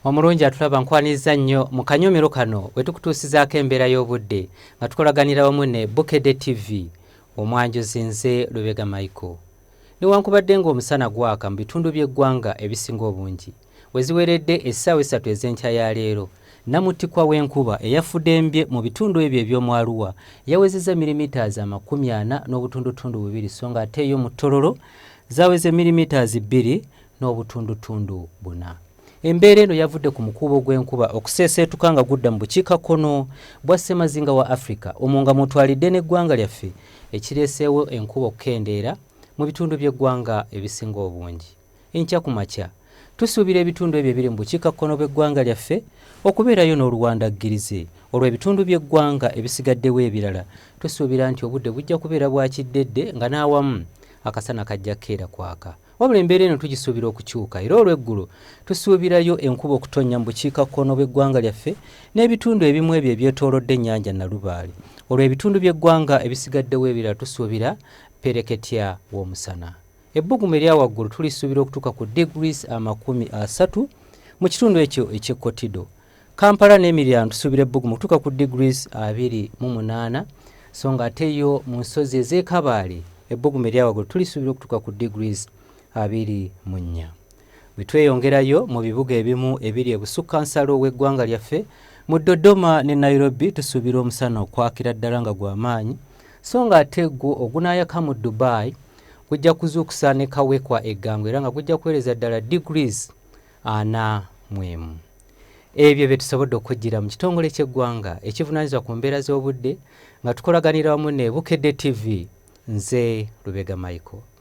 Omulungi atulaba, nkwaniriza nnyo mu kanyomero kano we tukutuusizaako embeera y'obudde nga tukolaganira wamu ne Bukedde TV. Omwanjuzi nze Lubega Michael. Newankubadde ng'omusana gwaka mu bitundu by'eggwanga ebisinga obungi, we ziweredde essaawa 3 ez'enkya ya leero, namuttikwa w'enkuba eyafudembye mu bitundu ebyo eby'omu Arua yawezezza millimeters 42.2, so nga ate eyo mu Tororo zaweze millimeters 2.4. Embeera eno yavudde ku mukuubo gw'enkuba okuseeseetuka nga gudda mu bukiikakkono bwa ssemazinga wa Africa, omwo nga mw'otwalidde n'eggwanga lyaffe, ekireeseewo enkuba okukendeera mu bitundu by'eggwanga ebisinga obungi. Enkya ku makya tusuubira ebitundu ebyo ebiri mu bukiikakkono bw'eggwanga lyaffe okubeerayo n'oluwandaggirize, olwo ebitundu by'eggwanga ebisigaddewo ebirala tusuubira nti obudde bujja kubeera bwa kiddedde nga n'awamu akasana kajja kukeera kwaka. Wabula embeera eno tugisuubira okukyuka, era olw'eggulo tusuubirayo enkuba okutonnya mu bukiikakkono bw'eggwanga lyaffe n'ebitundu ebimu ebyo ebyetoolodde ennyanja Nalubaale. Olwo ebitundu by'eggwanga ebisigaddewo ebirala tusuubira pereketya w'omusana. Ebbugumu erya waggulu tulisuubira okutuuka ku degrees 30 mu kitundu ekyo eky'e Kotido. Kampala n'emiriraano tusuubira ebbugumu okutuuka ku degrees 28, so nga ate yo mu nsozi ez'e Kabaale ebbugumu erya waggulu tulisuubira okutuuka ku degrees 24. Bwe tweyongerayo mu bibuga ebimu ebiri ebusukkansalo w'eggwanga lyaffe, mu Dodoma ne Nairobi tusuubira omusana okwakira ddala nga gwa maanyi, so nga ate gwo ogunaayaka mu Dubai gujja kuzuukusa ne kawekwa eggango era nga gujja kuweereza ddala degrees 41. Ebyo bye tusobodde okujjira mu kitongole ky'eggwanga ekivunaanyizibwa ku mbeera z'obudde nga tukolaganira wamu ne Bukedde TV. Nze Lubega Michael.